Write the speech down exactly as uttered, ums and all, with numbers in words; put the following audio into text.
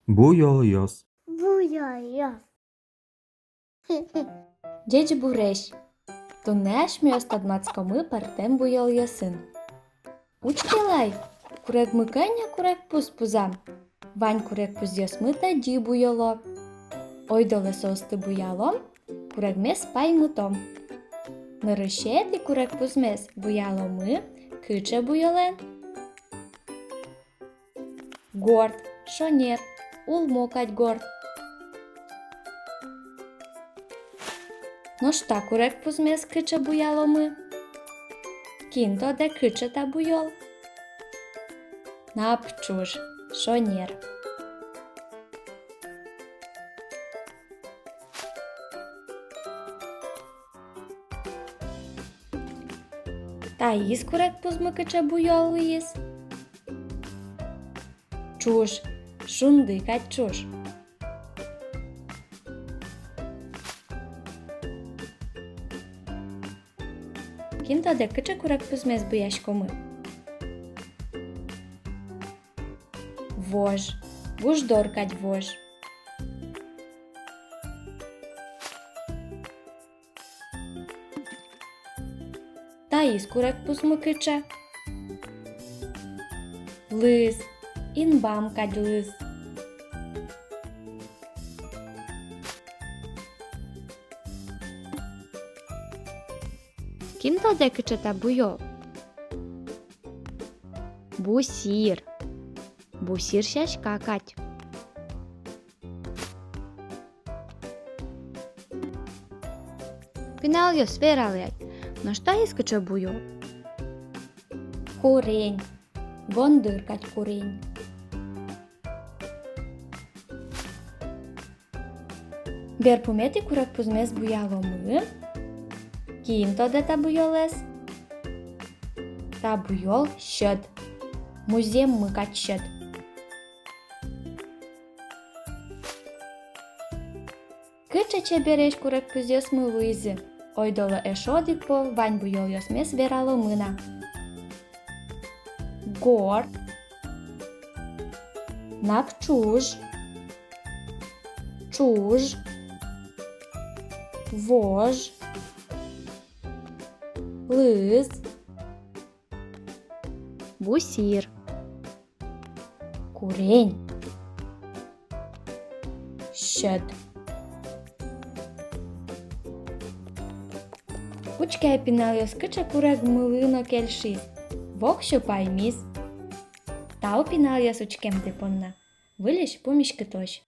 Буёлъёс. Буёлъёс. Ӟечбуресь! Туннэ асьмеос тодматскомы пӧртэм буёлъёсын. Учкелэ ай, курегмы кӧня курегпуз пузам. Вань курегпузъёсмы тӧдьы буёло. Ойдолэ соосты буялом, курегмес паймытом. Нырысетӥ курегпузмес буяломы кыӵе буёлэн? Горд, шонер, улмо кадь горд. Нош та курегпузмес кыӵе буяломы? Кин тодэ, кыӵе та буёл? Напӵуж, шонер. Таиз курегпузмы кыӵе буёл луиз? Ӵуж, шунды кадь ӵуж. Кин тодэ, кыӵе курегпузмес буяськомы? Вож, гуждор кадь вож. Таиз курегпузмы кыӵе? Лыз, инбам кадь лыз. Кин тодэ, кыӵе та буёл? Бусӥр. Бусӥр сяська кадь. Пиналъёс, вералэ ай, нош таиз кыӵе буёл? Курень. Гондыр кадь курень. Берпуметӥ курегпузмес буяломы. Кин тодэ та буёлэз? Та буёл сьӧд. Музъеммы кадь сьӧд. Кыӵе чебересь курегпузъёсмы луизы! Ойдолэ эшшо одӥг пол вань буёлъёсмес вераломы на. Горд, напӵуж, ӵуж, вож, лыз, бусӥр, курень, сьӧд. Учке ай, пиналъёс, кыӵе курегмылы но кельшиз, воксё паймиз. Тау, пиналъёс, учкемды понна. Выльысь пумиськытозь.